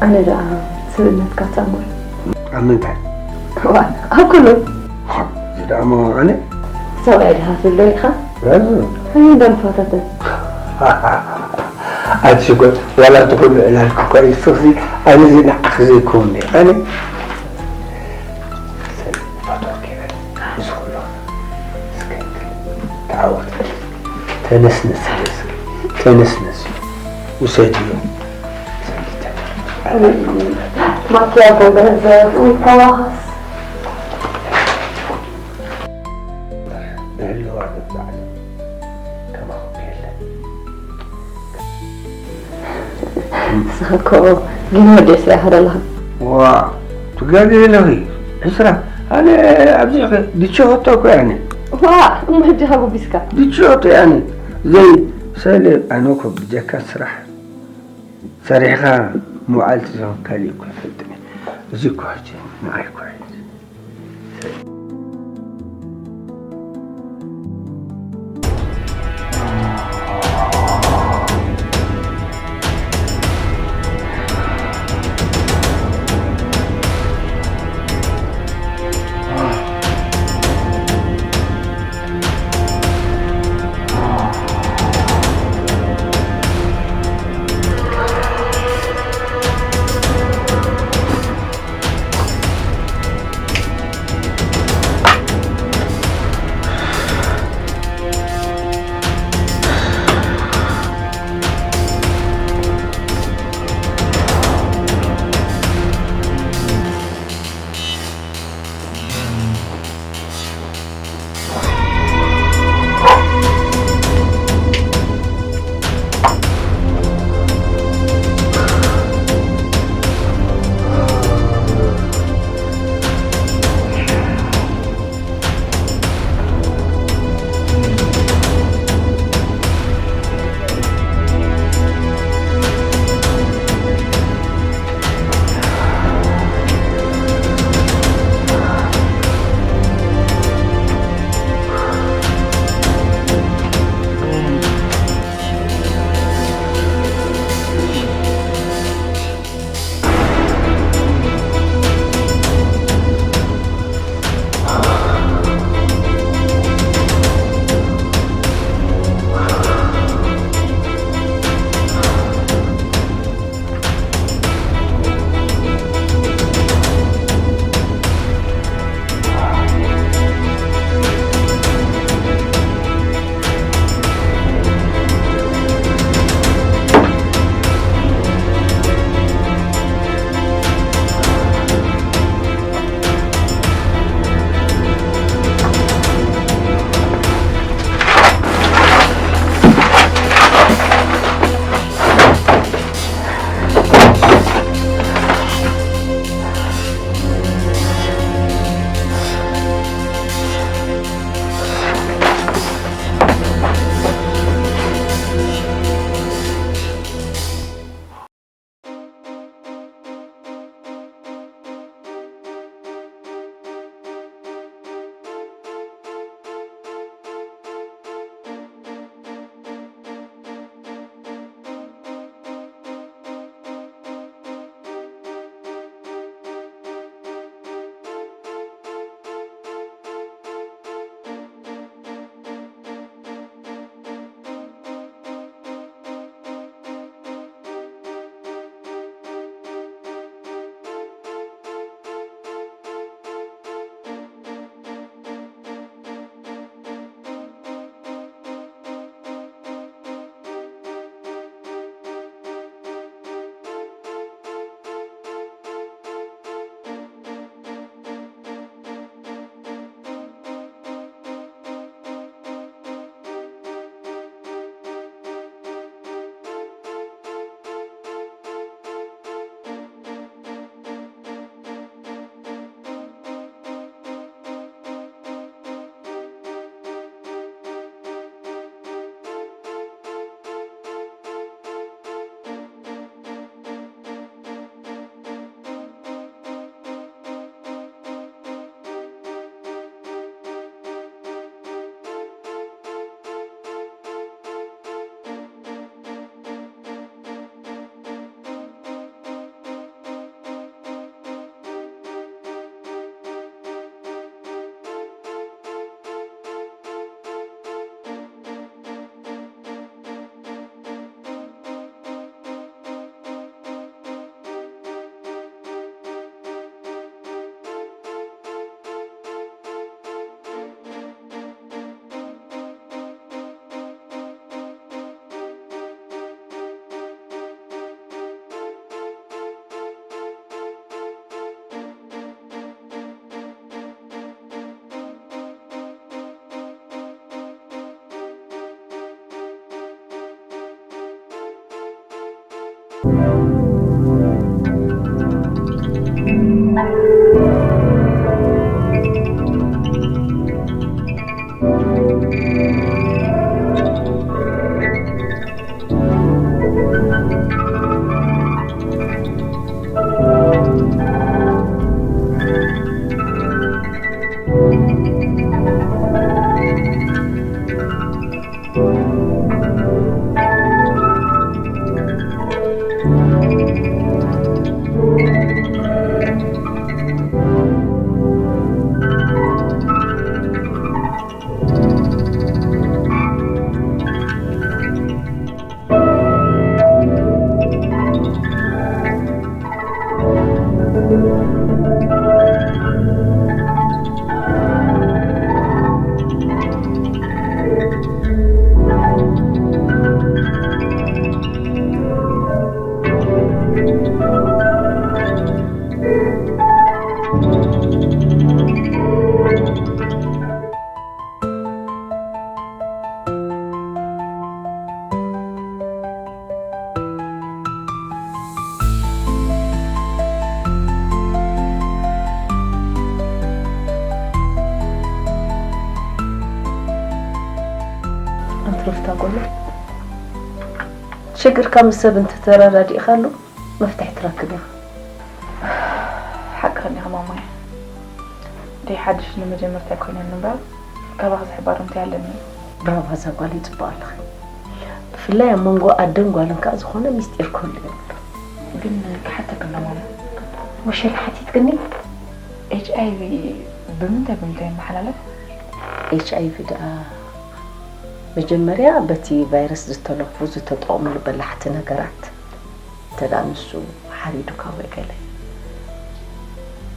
ኣነ ደኣ ስብእነትካ ጻንጉ። ኣብ ምንታይ? እዋን ኣብ ኩሉ። እዚ ደኣ እሞ ኣነ ሰብኣይ ድሃ ትብሎ ኢኻ? ረዙ ኣይደም ፋታተን። ኣቲ ሽኮር ዋላ እንተኾኑ ዕላልኪ እኳ እዩ። ስኽሲ ኣነ እዚ ንዓኺ ዘይከውን እዩ። ኣነ ፈትወኪ እየ። እዚ ኩሉ እስከ ተዓወት። ተነስነስ እስከ። ተነስነስ። ውሰድዮ። ማኪያቶ ገንዘብ ውይ ተዋኸስ። ብህልዋ ገዛዕቲ ከማኹም የለን። ንስኻ እኮ ግን ወዲ ዕስራ ኢኻ ዘለኻ። ዋ ትጋገ ኣለኺ። ዕስራ ኣነ ኣብዚ ድቸኸቶ እኮ ያነ ዋ እሞ ሕጂ ሃጉቢስካ። ድቸኸቶ ያነ ዘይ ሰለ ኣነ እኮ ብጀካ ስራሕ ሰሪሕኻ ምውዓል ትዘውን ካሊእ እኮ ይፈልጥን። እዚ እኮ ሕጂ ንዓይ እኮ ሕጂ ሩፍታ ጓለይ፣ ሽግርካ ምስ ሰብ እንተተረዳዲእካሉ መፍትሒ ትረክብ ኢኻ። ሓቅኺ እንዲኺ ማማየ። ደይ ሓድሽ ንመጀመርታ ኣይኮነን እምበር፣ ካባኺ ዝሕባር እንታይ ኣለኒ? ብራቮ እዛ ጓለይ፣ ጽቡቕ ኣለኺ። ብፍላይ ኣብ መንጎ ኣደን ጓልን ከኣ ዝኾነ ሚስጢር ክህሉ የብሉን። ግን ክሓተኪ እንዶ ማማ። ወሸላ ሓቲትክኒ? ኤች ኣይ ቪ ብምንታይ ብምንታይ ይመሓላለፍ? ኤች ኣይ ቪ ደኣ መጀመርያ በቲ ቫይረስ ዝተለኽፉ ዝተጠቕምሉ በላሕቲ ነገራት፣ እንተ ደኣ ንሱ ሓሪዱካ ወይ ገለ።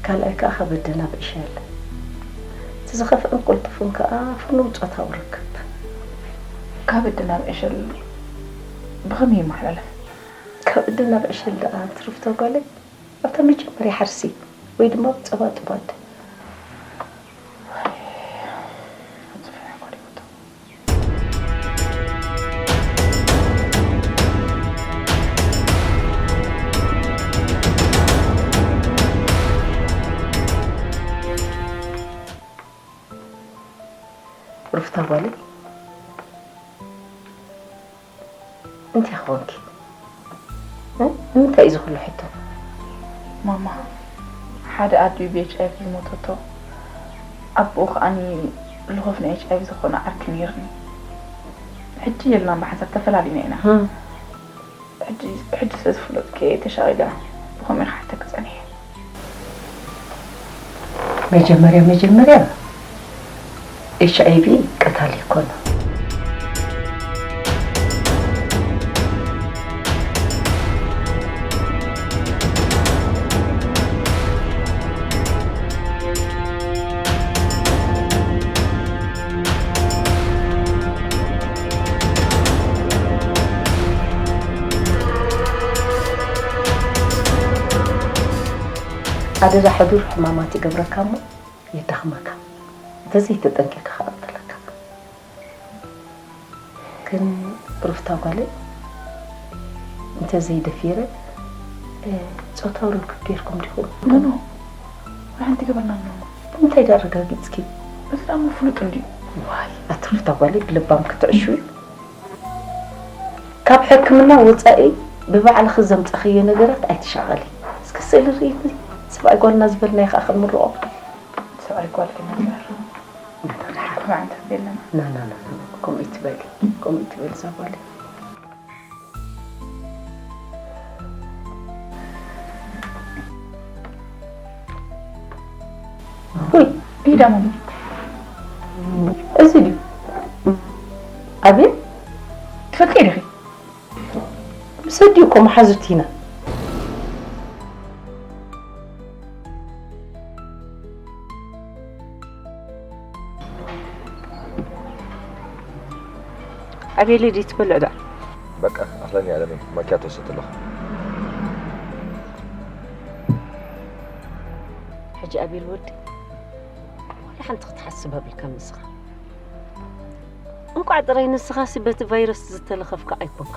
ካልኣይ ከኣ ካብ ኣደ ናብ ዕሸል። እቲ ዝኸፍአን ቅልጡፍን ከኣ ፍኑው ጾታዊ ርክብ። ካብ ኣደ ናብ ዕሸል ብኸመይ ይመሓላለፍ? ካብ ኣደ ናብ ዕሸል ደኣ ትርፍቶ ጓለይ፣ ኣብታ መጀመርያ ሓርሲ ወይ ድማ ብጸባ ጥባድ። ሩፍታ ጓለይ፣ እንታይ ኾንኪ? እ? ንምንታይ እዩ እዚ ኩሉ ሕቶ? ማማ፣ ሓደ ኣዲኡ ብ ኤች ኣይ ቪ ዝሞተቶ፣ ኣቦኡ ከኣኒ ልኹፍ ን ኤች ኣይ ቪ ዝኾነ ዓርኪ ነይርኒ። ሕጂ የልናን ብሓንሳብ ተፈላሊና ኢና። እም። ሕጂ፣ ሕጂ ስለ ዝፍለጥኪ እየ ተሻቒለ ብኸምኡ ክሓተኪ ጸኒሐ። መጀመርያ መጀመርያ ኤች ኣይ ቪ ቀታሊ ኣይኮነን። ኣደዳ ሕዱር ሕማማት ይገብረካ እሞ የዳኽመካ። እንተዘይተጠንቂቕካ ከቐትለካ። ግን ሩፍታ ጓለይ፣ እንተዘይደፊረ፣ እ፣ ጾታዊ ርክብ ጌርኩም ዲኹም? ኖ፣ ኖ። ሓንቲ ገበርና ኖ፣ ኖ። ብምንታይ ደኣ ኣረጋጊጽኪ? እዚ ደኣ እሞ ፍሉጥ እንድዩ። ዋይ፣ ኣቲ ሩፍታ ጓለይ፣ ብልባም ክትዕሽዊ። ካብ ሕክምና ወጻኢ ብባዕልኺ ዘምጻኽዮ ነገራት ኣይትሻቐሊ። እስከ ስእሊ ርኢኒ። ሰብኣይ ጓልና ዝበልናዮ ከኣ ክንምርቖ። ሰብኣይ ጓል ግን ነበር። ና፣ ና፣ ና። ከምኡ ዓይነት ቤት ኣለና። ና፣ ና፣ ና፣ ና። ከምኡ ይትበሊ። ከምኡ ይትበሊ እዛ ጓለይ። ውይ፣ ኢዳ ማማ። እዚ ድዩ? ኣቤል? ትፈልጥዮ ዲኺ? ምስ ኣዲኡ እኮ መሓዙት ኢና። ኣቤለይ፣ ድዩ ትበልዕ ደኣ? በቃ፣ ኣኽለኒ ኣለኒ፣ ማኪያቶ ሰቲ ኣለኹ። ሕጂ ኣቤል ወዲ፣ ዋላ ሓንቲ ክትሓስብ ኣብልካ ንስኻ። እንቋዕ ጥራይ ንስኻሲ በቲ ቫይረስ ዝተለኸፍካ ኣይኮንካ።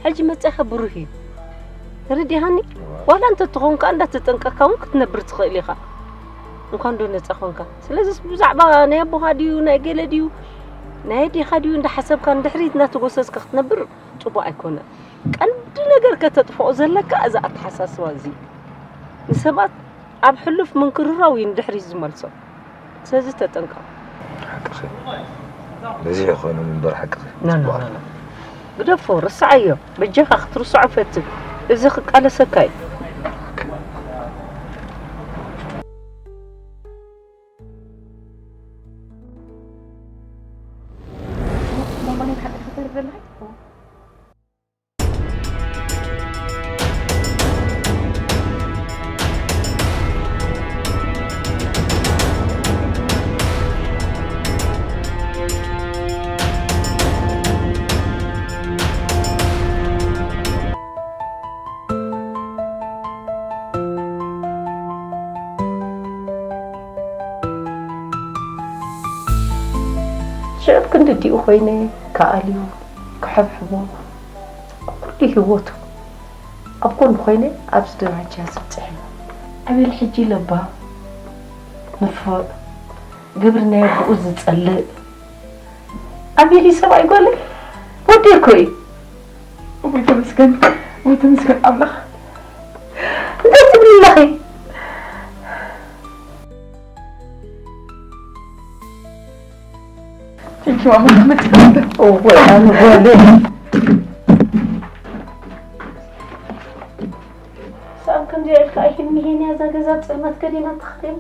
ሕጂ መጻኢኻ ብሩህ እዩ። ተረዲእኻኒ? እዋ። ዋላ እንተትኸውን ከኣ እንዳተጠንቀቕካ እውን ክትነብር ትኽእል ኢኻ። እንኳን ዶ ነጻ ኾንካ። ስለዚስ ብዛዕባ ናይ ኣቦኻ ድዩ፣ ናይ ገለ ድዩ፣ ናይ ኣዴኻ ድዩ እንዳሓሰብካ ንድሕሪት እንዳተጎሰስካ ክትነብር ጽቡቕ ኣይኮነን። ቀንዲ ነገር ከተጥፍኦ ዘለካ እዚ ኣተሓሳስባ እዚ እዩ። ንሰባት ኣብ ሕሉፍ ምንክርራው እዩ ንድሕሪት ዝመልሶም። ስለዚ ተጠንቀቕ። ሓቅኺ። በዚሑ ይኾኖም እምበር ሓቅኺ። ና፣ ና፣ ጽቡቕ ና፣ ና። ግደፎ፣ ርሳዓዮ። በጃኻ ክትርስዖ ፈትን። እዚ ክቃለሰካ እዩ። ማማ፣ ናይ ብሓቂ ክትዛረብ ዘለኻ? ሽዑ ክንዲ ዲኡ ኮይነ ክኣልዮ፣ ክሕብሕቦ፣ ኩሉ ህይወቱ ኣብ ጎኑ ኮይነ ኣብዚ ደረጃ እዚ ኣብጺሐዮ። ኣቤል ሕጂ ለባም፣ ንፉዕ፣ ግብሪ ናይ ኣቦኡ ዝጸልእ፣ ኣቤል እዩ ሰብኣይ ጓለይ። ወዲ እኮ እዩ። ወይ ተመስገን፣ ወይ ተመስገን ኣምላኽ። እንታይ ትብሊ ኣለኺ? Thank you ማማ። እወ፣ ኣነ ጓለይ። ሰኣን ከምዚኣ ኢልካ ኣይትንሄን እያ እዛ ገዛ፣ ጽልመት ከዲና ትኽእል።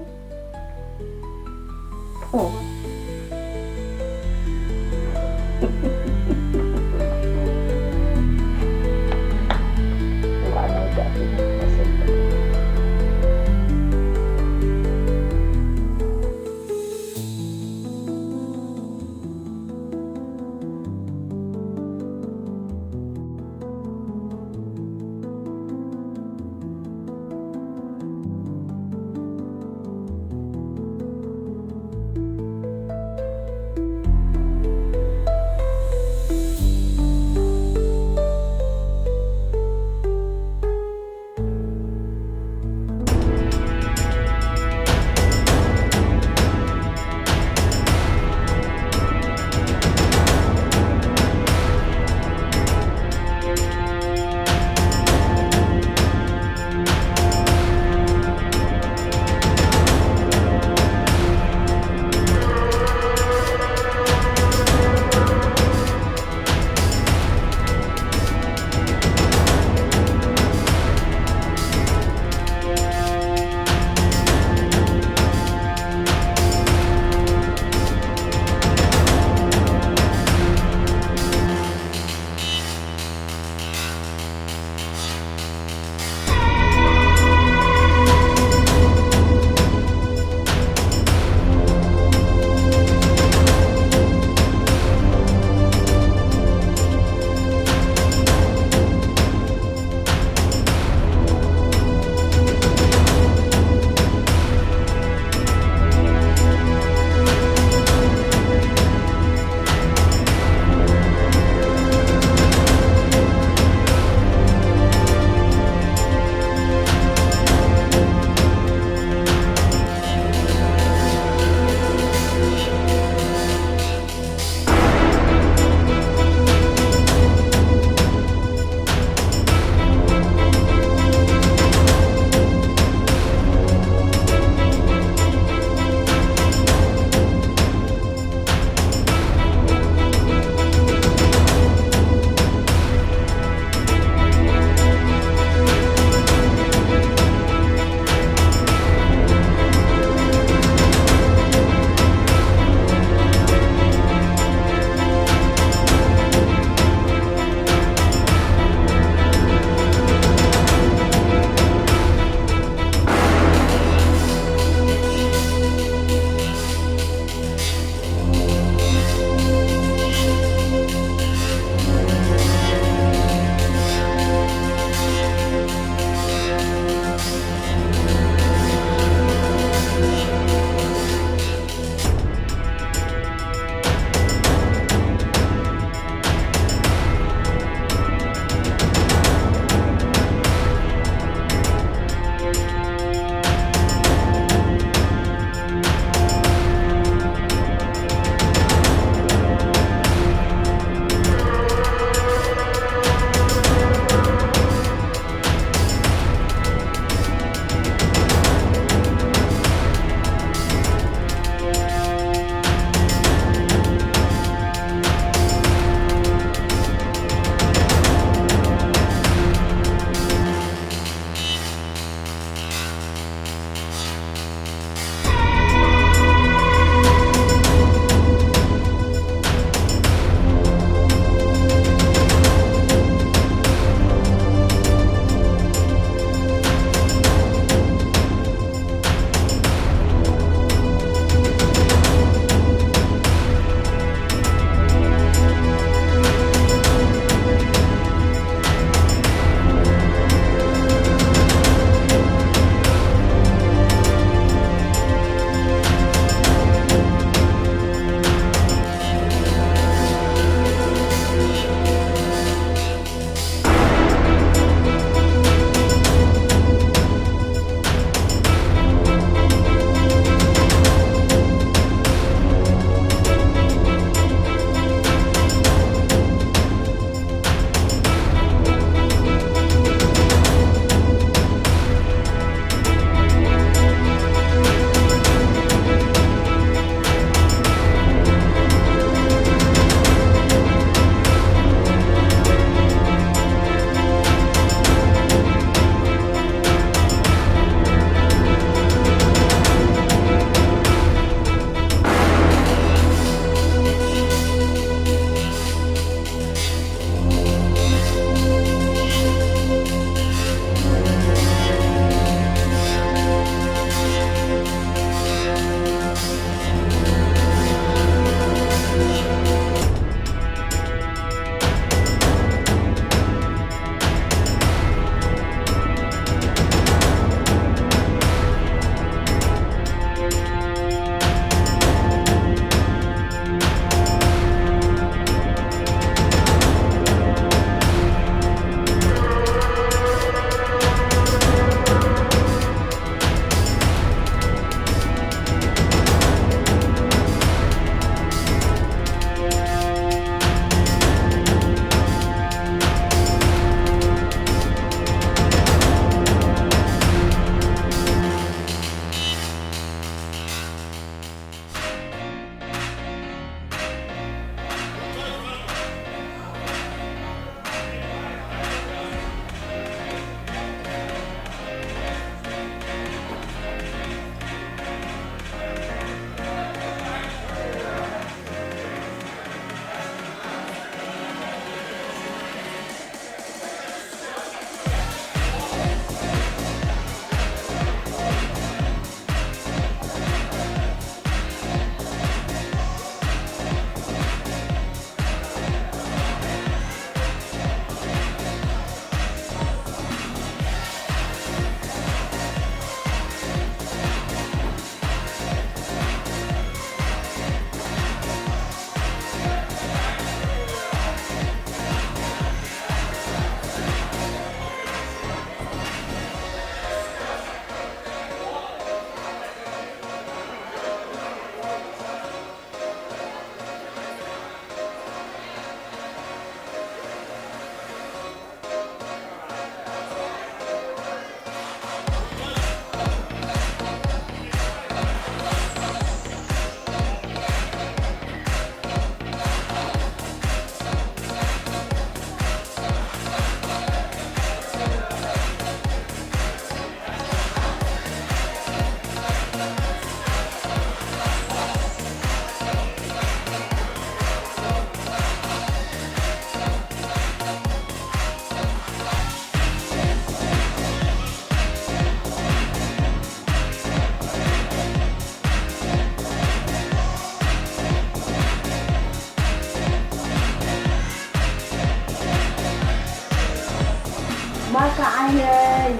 ኣነይ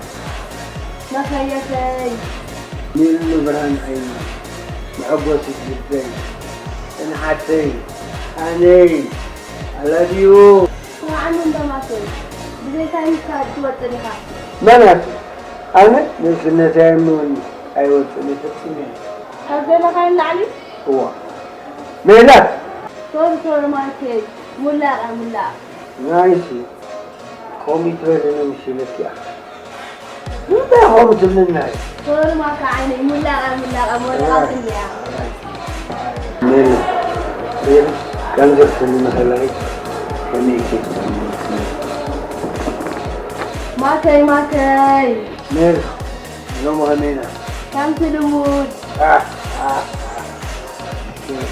መኸየተይ ሜሉ ብርሃን ዓይኒ መሐጎሲት ልበይ ጽንዓተይ ኣነይ ኣላድዩ። ስምዓኒ እንዶ ማተይ፣ ብዘይካይ ንስኻ ትወጽእ ዲኻ? መን ኣቲ? ኣነ ንእስነተይ ኣይምወኒ ኣይወጽእን እየ ፈጺመ። ካብ ዘለኻዮ ንላዕሊ? እዋ። ሜላት! ሶሪ ሶሪ ማርኬ፣ ሙላቕ እያ ሙላቕ። ናይሲ፣ ከምኡ ይትበለኒ ምሽለኪ እያ። እንታይ ከምኡ ትብልናይ? ሶሪ ማካ ዓይነይ፣ ሙላቕ እያ ሙላቕ እያ፣ ሞላቓትኒ እያ። ሜሉ፣ ሜሉ፣ ከምዚ ክትብሊ መኸለኺ ከመይ ኢልኪ ትብልኒ? ማከይ፣ ማከይ። ሜሉ፣ ሎሚ ከመይ ኢና? ከምቲ ልሙድ። ኣህ፣ ኣህ፣ ኣህ።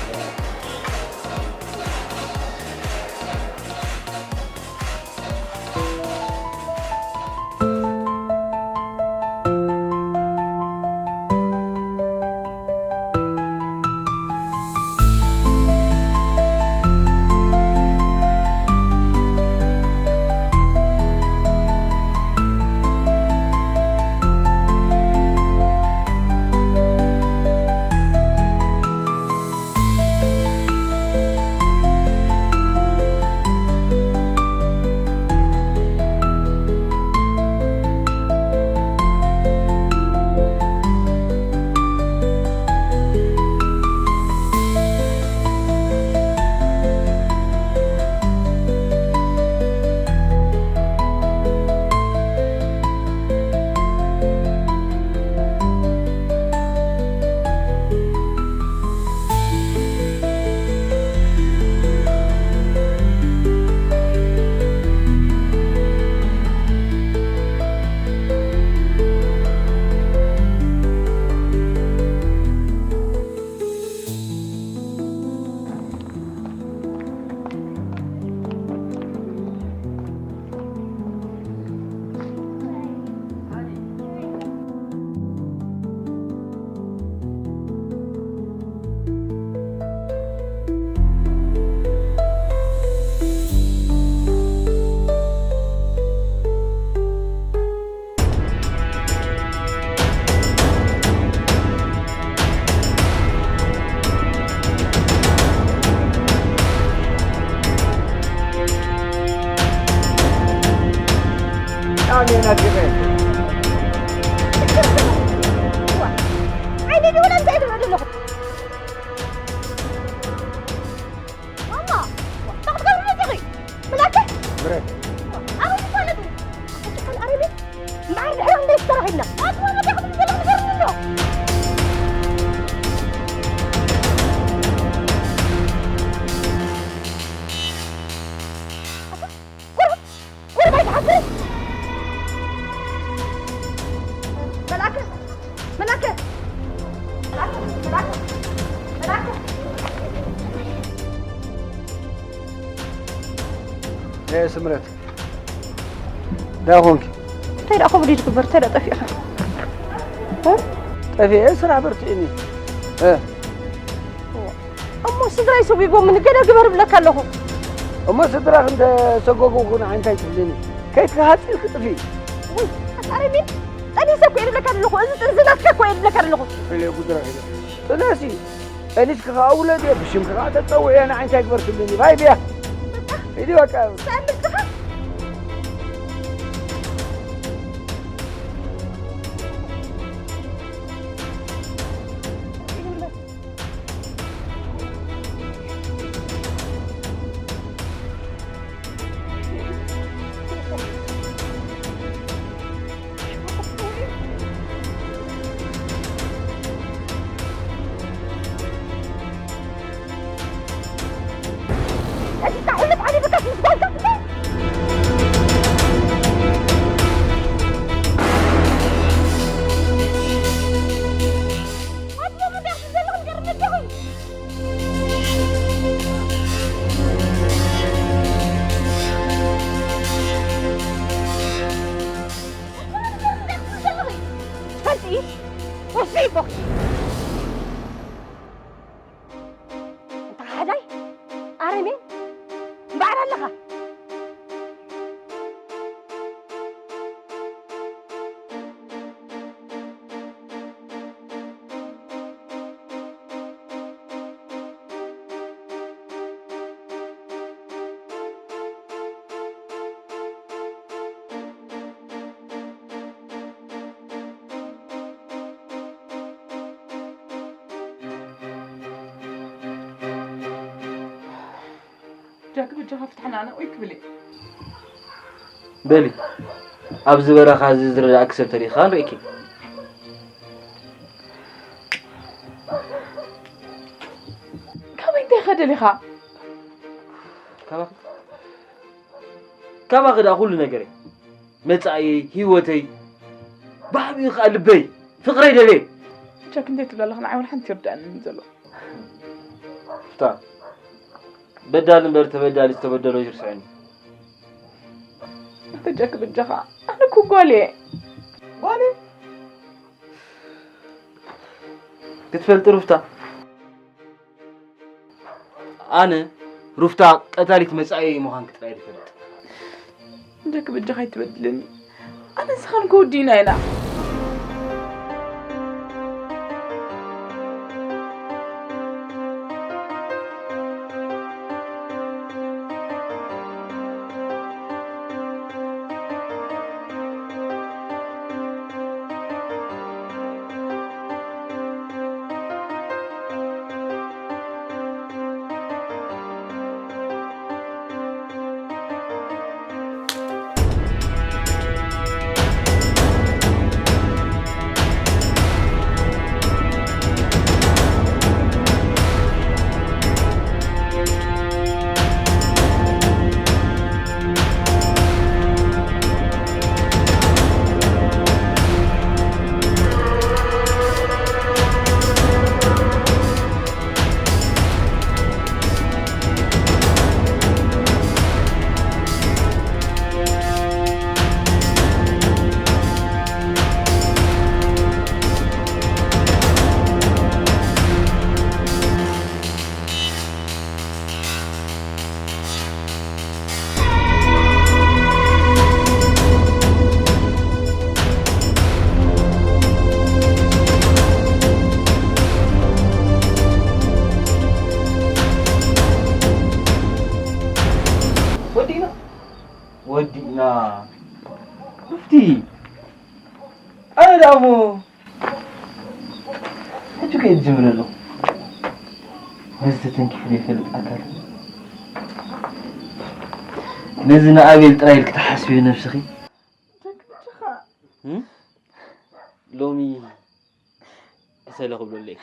ኣሜን ኣግበ። ዓይነ ደወለ እንታይ ትብሎ ዘለኹ? ማማ፣ እንታይ ክትገብሪ መፂኺ? ምላከ? ምረት። ኣበይ ትፋለጡ? ኣጭቆን ኣረሜን። እምበኣር ድሕሪ ክንደይ ተራኺብና? ኣትዋ መዳኽም ዘሎ ንገርኒ ኣሎ። ቁሩብ፣ ቁሩብ ኣይትሓፍርን? መላከ፣ መላከ፣ መላከ፣ መላከ፣ መላከ። ኤ ስምረት፣ እንታይ ኾንኪ? እንታይ ደኣ ከምኡ ድዩ ዝግበር? እንታይ ደኣ ጠፊእኻ? እ? ጠፊኤ ስራሕ በርቲዕኒ። እ? እሞ ስድራይ ሰጒጎምኒ ገለ ግበር እብለካ ኣለኹ። እሞ ስድራኺ እንተ ሰጎጉኺ ንዓይ እንታይ ትብልኒ? ከይትሃጺ ክትጥፍኢ። ውይ፣ ኣታ ኣረሜን፣ ጠኒሰ እኮ እየ ዝብለካ ዘለኹ። እዚ ጥንዚ ናትካ እኮ እየ ዝብለካ ዘለኹ። ኢለ ጉድራ ኢለ። ጥነሲ፣ ጠኒስኪ ከኣ ውለድዮ፣ ብሽምኪ ከኣ ተጸውዕዮ፣ ንዓይ እንታይ ግበር ትብልኒ? ባይ ብያ። በቃ። ኢዲ በቃ። ሰኣል ንስኻ። ኣረሜን እምበኣር ኣለኻ። ጃክ፣ በጃኻ ፍትሓና ኣነ ወይ ክብል እየ። በሊ፣ ኣብዚ በረኻ እዚ ዝረዳእኪ ሰብ ተሪእኻ ንርእኪ። ካበይ እንታይ ኢኻ ደሊኻ? ካባኺ፣ ካባኺ ደኣ ኩሉ ነገረይ፣ መጻእየይ፣ ህይወተይ፣ ብዓቢኡ ከኣ ልበይ፣ ፍቕረይ ደልየ። ጃክ፣ እንታይ ትብል ኣለኻ? ንዓይ እውን ሓንቲ ይርድኣኒ ዘሎ። ፍታ። በዳል እምበር ተበዳሊ ዝተበደሎ ይርስዐኒ። ኣንተ ጃክ፣ በጃኻ፣ ኣነ እኮ ጓል እየ። ጓል እየ? ክትፈልጢ ሩፍታ፣ ኣነ ሩፍታ ቀታሊት መጻኢየይ ምዃንኪ ጥራይ እየ ዝፈልጥ። ጃክ፣ በጃኻ ኣይትበድለኒ። ኣነ ንስኻን እኮ ወዲእና ኢና። ወዲእና፣ ወዲእና። ሩፍቲ፣ ኣነ ደኣ እሞ ሕጂ ከ እየ ዝጅምር ኣለኹ። ነዚ ተተንኪፉ ዘይፈልጥ ኣካል፣ ነዚ ንኣቤል ጥራይ ኢልኪ ትሓስብዮ ነብስኺ? ጃክ፣ በጃኻ። እም? ሎሚ ዕሰለ ክብለለይ።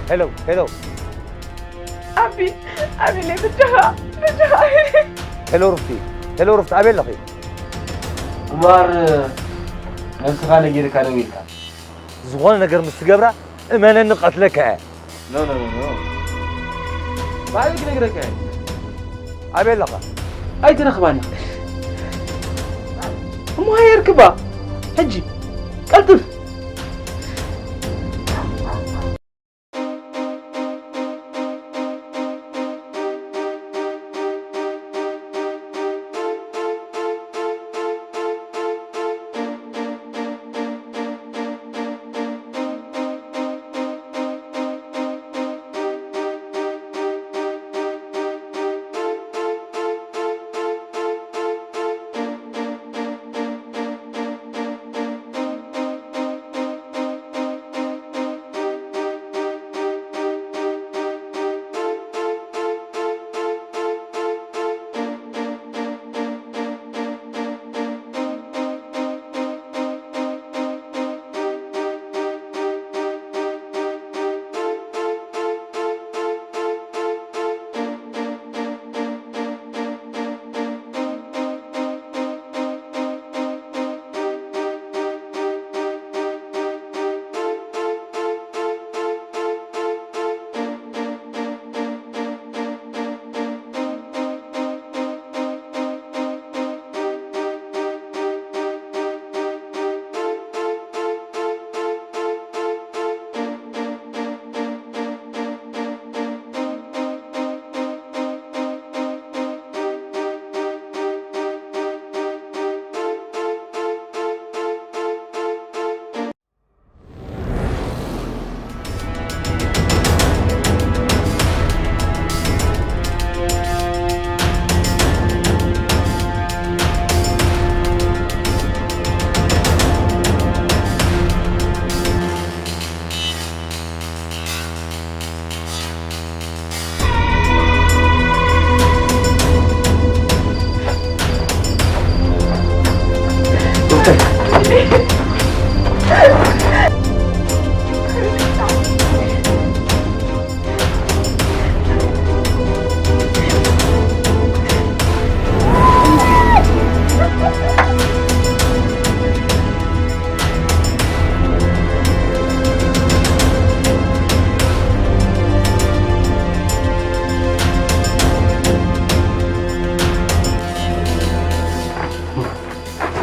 ሄሎ፣ ሄሎ። ኣቢ፣ ኣቢ፣ ለይ ብድኻ፣ ብድኻ። ሄሎ ሩፍቲ፣ ሄሎ ሩፍቲ፣ ኣበይ ኣለኺ? ቁማር ነብስኻ ነጊርካ ደው ኢልካ። ዝኾነ ነገር ምስ ትገብራ እመነኒ፣ ቀትለካ እየ። ኖ፣ ኖ፣ ኖ፣ ኖ። ባዕለይ ክነግረካ እየ። ኣበይ ኣለኻ? ኣይትረኽባን ኢኻ። እሞ ሃየ ርክባ። ሕጂ ቀልጥፍ።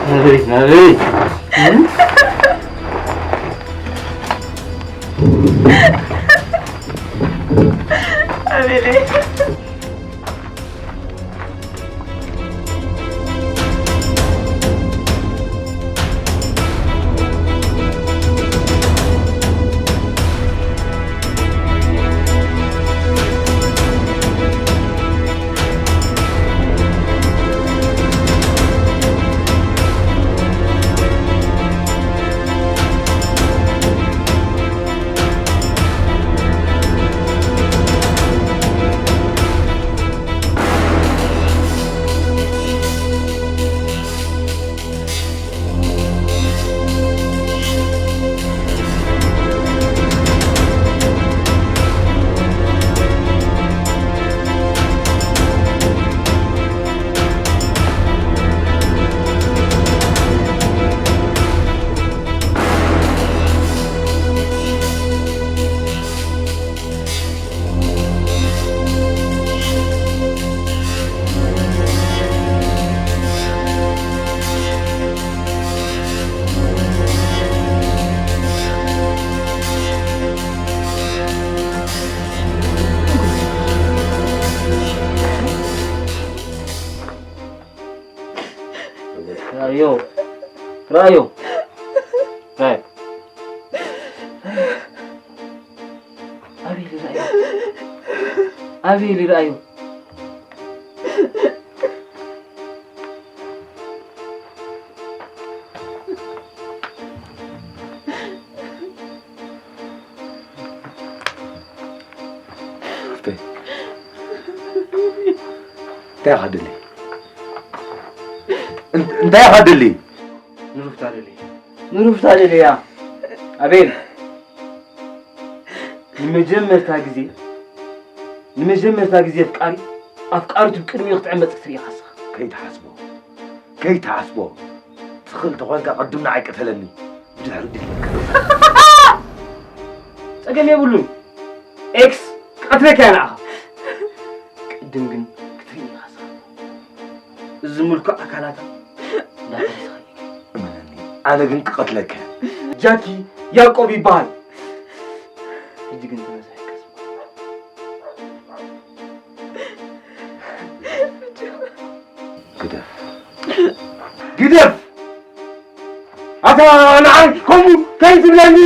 ናበይ ናበይ? ኣቤለይ። ራዮ ራዮ ራዮ ኣቤል ይርኣዮ ኣቤል ይርኣዮ። እንታይ ኢኻ ደሊ? እንታይ ኢኻ ደሊ? ንሩፍታ ደሊ ንሩፍታ ደሊ እያ። ኣቤል ንመጀመርታ ግዜ ንመጀመርታ ግዜ ኣፍቃሪ ኣፍቃሪቱ ብቅድሚኡ ክትዕመጽ ክትርኢ ኢኻ ንስኻ። ከይትሓስቦ ከይትሓስቦ ትኽእል ተኾንካ ቅድም ንዓይ ቅተለኒ። ብድሕሪ ድሌትካ ጸገም የብሉን። ኤክስ ክቐትለካ እያ ንዓኻ። ድም ግን ክትርኢ ኢኻ ስኻ። እዚ ምልኩዕ ኣካላታ እንዳፈረሰኻ እዩ። እመነኒ፣ ኣነ ግን ክቐትለካ እየ። ጃኪ ያዕቆብ ይበሃል። ሕጂ ግን ተነሳ ይቀስ። ግደፍ። ግደፍ! ኣታ ንዓይ ከምኡ ከይትብለኒ!